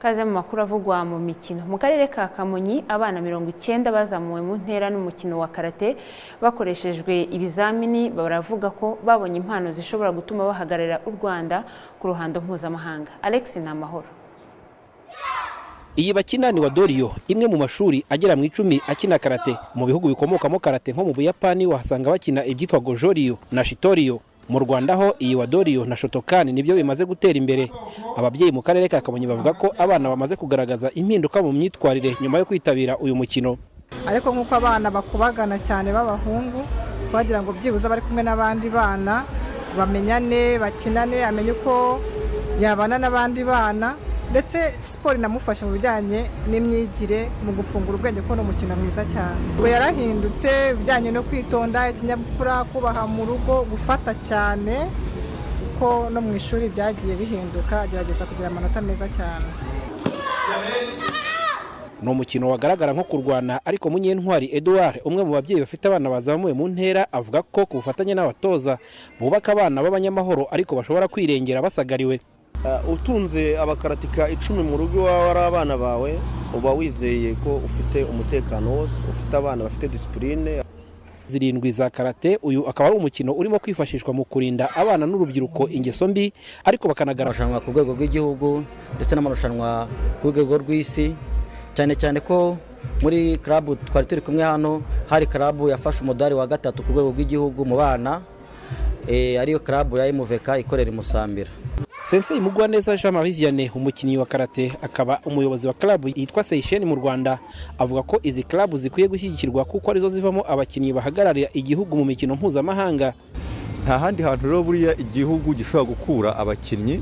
Kaze mu makuru avugwa mu mikino. Mu karere ka Kamonyi, abana 90 bazamuwe mu ntera n'umukino wa karate bakoreshejwe ibizamini, baravuga ko babonye impano zishobora gutuma bahagararira u Rwanda ku ruhando mpuzamahanga. Alex Namahoro. Iyi bakina ni Wadoriyo, imwe mu mashuri agera mu 10 akina karate. Mu bihugu bikomokamo karate nko mu Buyapani wahasanga bakina ibyitwa Gojoriyo na Shitoriyo. Mu Rwanda ho iyi Wadoriyo na Shotokan nibyo bimaze gutera imbere. Ababyeyi mu karere ka Kamonyi bavuga ko abana bamaze kugaragaza impinduka mu myitwarire nyuma yo kwitabira uyu mukino. Ariko nk'uko abana bakubagana cyane b'abahungu, twagira ngo byibuze bari kumwe n'abandi bana bamenyane, bakinane, amenye uko yabana n'abandi bana, ndetse siporo inamufasha mu bijyanye n'imyigire, mu gufungura ubwenge, kuko ni umukino mwiza cyane. Ubu yarahindutse ibijyanye no kwitonda, ikinyabupfura, kubaha mu rugo, gufata cyane, kuko no mu ishuri byagiye bihinduka, agerageza kugira amanota meza cyane. Ni umukino wagaragara nko kurwana, ariko Munyentwari Edouard, umwe mu babyeyi bafite abana bazamuwe mu ntera, avuga ko ku bufatanye n'abatoza bubaka abana b'abanyamahoro ariko bashobora kwirengera basagariwe. Utunze abakaratika 10 mu rugo iwawe ari abana bawe, uba wizeye ko ufite umutekano wose, ufite abana bafite disipurine. 7 za karate, uyu akaba ari umukino urimo kwifashishwa mu kurinda abana n'urubyiruko ingeso mbi, ariko bakanagaragara amarushanwa ku rwego rw'igihugu ndetse n'amarushanwa ku rwego rw'isi, cyane cyane ko muri club twari turi kumwe hano hari club yafashe umudari wa 3 ku rwego rw'igihugu mu bana, ariyo club ya MVK ikorera i Musambira. Sensei Mugwaneza Jean Marie Vianney, umukinnyi wa karate akaba umuyobozi wa club yitwa Seishen mu Rwanda, avuga ko izi club zikwiye gushyigikirwa kuko arizo zivamo abakinnyi bahagararira igihugu mu mikino mpuzamahanga. Nta handi hantu rero buriya igihugu gishobora gukura abakinnyi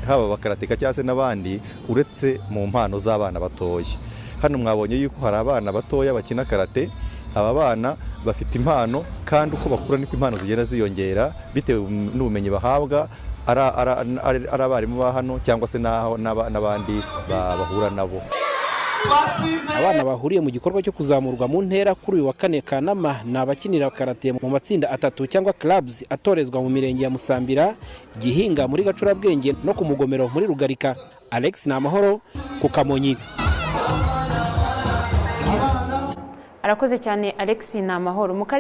haba abakarateka cyangwa se n'abandi uretse mu mpano z'abana batoya. Hano mwabonye yuko hari abana batoya bakina karate. Aba bana bafite impano, kandi uko bakura niko impano zigenda ziyongera bitewe n'ubumenyi bahabwa ari abarimu ba hano cyangwa se n'abandi bahura nabo. Abana bahuriye mu gikorwa cyo kuzamurwa mu ntera kuri uyu wa 4 Kanama ni abakinira karate mu matsinda 3 cyangwa clubs atorezwa mu mirenge ya Musambira, Gihinga muri Gacurabwenge no ku Mugomero muri Rugarika. Alex Namahoro ku Kamonyi. Arakoze cyane Alex Namahoro. Mu karere